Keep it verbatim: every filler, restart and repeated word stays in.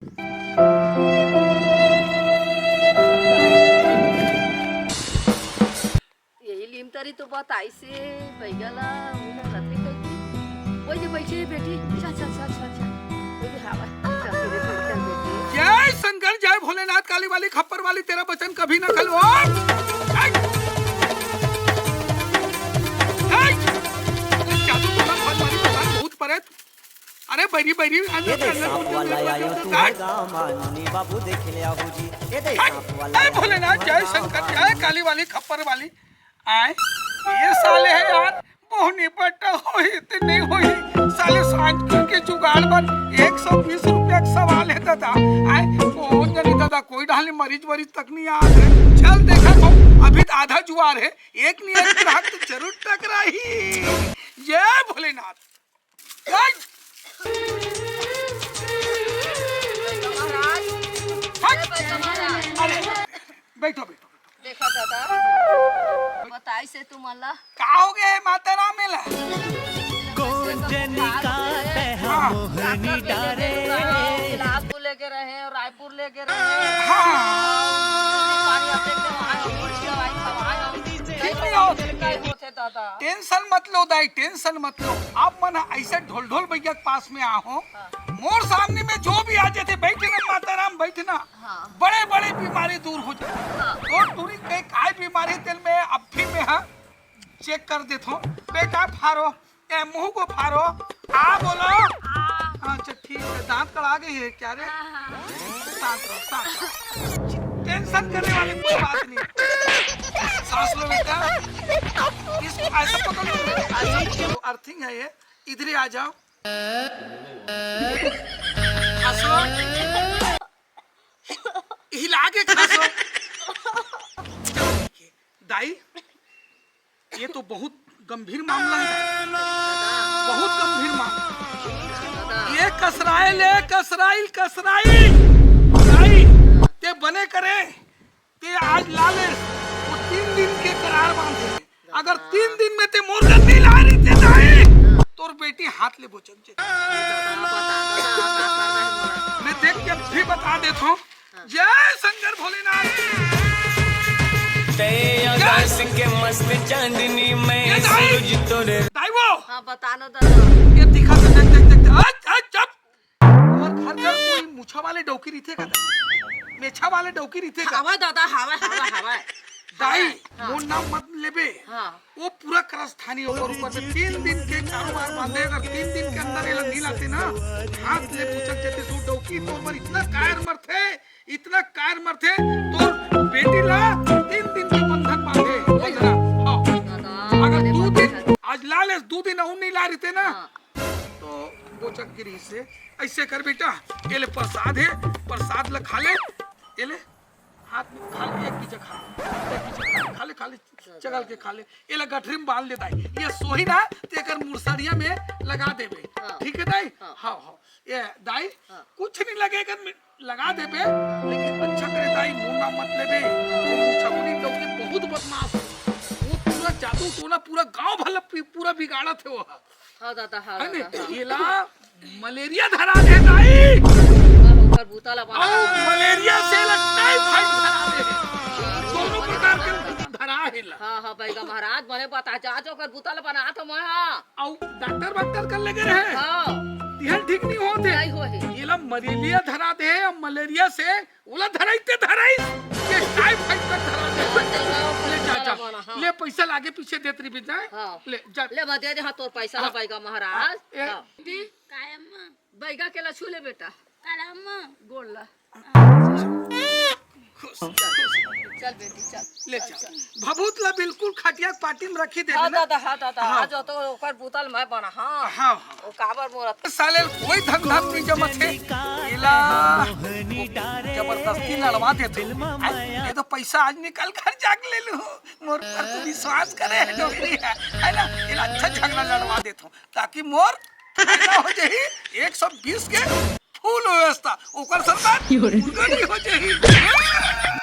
यही लीम तरी तो बताइस हे, बैगा ला, उही ला रथे कहिके। ओई जे बइठे हे बेटी, चल, चल, चल, चल, चल। ओई जे हावय, चल, चल, चल, चल, बेटी। जय शंकर, जय भोलेनाथ, काली वाली, खप्पर वाली, तेरा वचन कभी ना खलवाए। हट! हट! अरे जादू टोना, भूत प्रेत, अरे बैरी, बैरी, ये देख, सांप वाला आयो तुम्हारे गाँव मा, नोनी बाबू देख ले आहू जी। ये देख, सांप वाला ए भोलेनाथ, जय शंकर, जय काली वाली, खप्पर वाली। आय, ये साले हे यार, बहुनी बट्टा होही ते नहीं होही। साले सांझ के जुगाड़ बर एक सौ बीस रुपया के सवाल हे दादा। आय, कोन जनी दादा, कोई डाले मरीज वरीज तक नहीं आत हे। चल देखा तो, अभी तो आधा जुआर हे, एक नहीं एक ग्राहक तो जरूर टकराही। जय भोलेनाथ। महाराज, हट! अरे, बैठो, बैठो, बैठो। देखो दादा, बताइस हे तुमन ला। का हो गया है माता राम मेला? कौन जनी का तैहा हाँ। मोहनी डॉक्टर ले गे रहे, डारे। बिलासपुर ले गे रहे, रायपुर ले गे रहे। हाँ। पानी अटक के वहाँ की दवाई खवाए, ठीक नहीं हो। नहीं होते दादा। टेंशन मत लो दाई, टेंशन मत लो। आप मन ऐसे ढोल ढोल भैया के पास में आहो, हाँ। मोर सामने में जो भी आ जाथे, बैठे ना माता राम, बैठे ना, हाँ। बड़े बड़े बीमारी दूर हो जाथे। हाँ। और दूरी के काय बीमारी तेल में अब भी में हाँ चेक कर देथो। बेटा फारो, ए मुंह को फारो, आ बोलो। हाँ। अच्छा ठीक है, दांत कड़ा गई है क्या रे? हाँ, हाँ, हाँ। शांत रहो, शांत रहो। टेंशन करने वाली कोई बात नहीं। सांस लो बेटा, इसको ऐसा पकड़ लो, ऐसा पकड़ लो, अर्थिंग है ये, इधर ही आ जाओ। खांसो, हिला के खांसो। दाई, ये तो बहुत गंभीर मामला है। बहुत गंभीर मामला। ये कसराइल, ये कसराइल, कसराइल। दाई, ते बने करे, ते आज ला ले, वो तीन दिन के करार बांधे। अगर तीन दिन में ते मोर कर नहीं ला रही थे दाई, तोर बेटी हाथ ले बोचक जे। मैं देख के अभी बता देता हूँ। जय शंकर भोलेनाथ। तय आकाश के मस्त चांदनी में ये दाई। सूरज तोरे। दाई वो। हाँ, बता ना दादा। ये दिखा तो देख, देख, देख, देख। आज, आज जब और घर घर कोई मुछा वाले डौकी रहिथे का? मेछा वाले डौकी रहिथे का? हवा दादा, हवा, हवा, हवा। दाई, हाँ। मोर नाम मत लेबे। हाँ। वो पूरा क्रस थानी ओकर ऊपर में तीन दिन के कारोबार बांधे, अगर तीन दिन के अंदर एला नी लाते ना, हाथ ले पूछक जेते सो डौकी तोर बर इतना कायर मरथे, इतना कायर मरथे, तोर बेटी ला तीन दिन के बंधन बांधे, बंधना। हाँ। दादा, अगर अरे दू बाप रे। दिन, आज ला ले, दू दिन अउ नी ला रहिते ना, हाँ। तो बोचक गिरी से, ऐसे कर बेटा, ये ले प्रसाद है, प्रसाद ला खा ले, ये ले, हाथ में खा ले, एक बीजा खा, एक बीजा खा ले, खा ले, खा ले, चगल के खा ले, ये ला गठरी में बांध ले दाई, ये सोही ना, ते एकर मुरसरिया में लगा देबे, हाँ। ठीक है दाई? हाँ। हाँ, हाँ, ये दाई, हाँ। कुछ नहीं लगे, एकर में लगा देबे, लेकिन अच्छा करे दाई, मुंह ना मत लेबे, वो मुछा मुनी लोग के बहुत बदमाश है, वो पूरा जादू टोना, पूरा गांव भला पी-, पूरा बिगाड़त है वो। हाँ दादा, हाँ है ने? दादा, हाँ। एला मलेरिया धरा दे दाई। हाँ, ओकर बूता ला बना। अउ मलेरिया से एला टाइफाइड धरा दे। दोनों प्रकार के धरा हे ला। हाँ, हाँ, बैगा महाराज, मने बता जा, जो ओकर बूता ला बना तो मैं, हाँ। अउ डॉक्टर वाक्टर कर लेगे रहे। हाँ। तिहन ठीक नहीं होत हे। नहीं होए हे। एला मलेरिया धरा दे, अब मलेरिया से ओला धराई ते धराई, ये टाइफाइड तक धरा दे। हाँ, नहीं, नहीं, ओकर ले जा, बूता जा। ला बना, हाँ। ले पैसा लागे पीछे देत रही जाए। हाँ। ले जा। ले मैं दे दे, हाँ, तोर पैसा ला हाँ। बैगा महाराज। हाँ, ए- हाँ। दीदी, काय अम्मा? बैगा के ला छू ले बेटा। काला अम्मा? गोड़ ला। खुश, खुश। चल बेटी, चल। ले चल। भभूत ला बिल्कुल खटिया के पाटी में रखी दे हाँ ना। दादा, हाँ दादा, हाँ। आज तो ओकर बूता ल मैं बना, हाँ। हाँ, हाँ। वो काबर मोरा। साले कोई धंधा नहीं जमत हे। एला जबरदस्ती लड़वा देथों। हैं? ये तो पैसा आज निकल कर जाके ले लूं। मोर पर तो विश्वास करे हे, डोकरी हे, है ना? एला अच्छा झगड़ा लड़वा देथों, ताकि मोर फायदा हो जाही, एक सौ बीस के फुल व्यवस्था, ओकर सरकार की हो रे? मुर्गा नहीं हो जाही।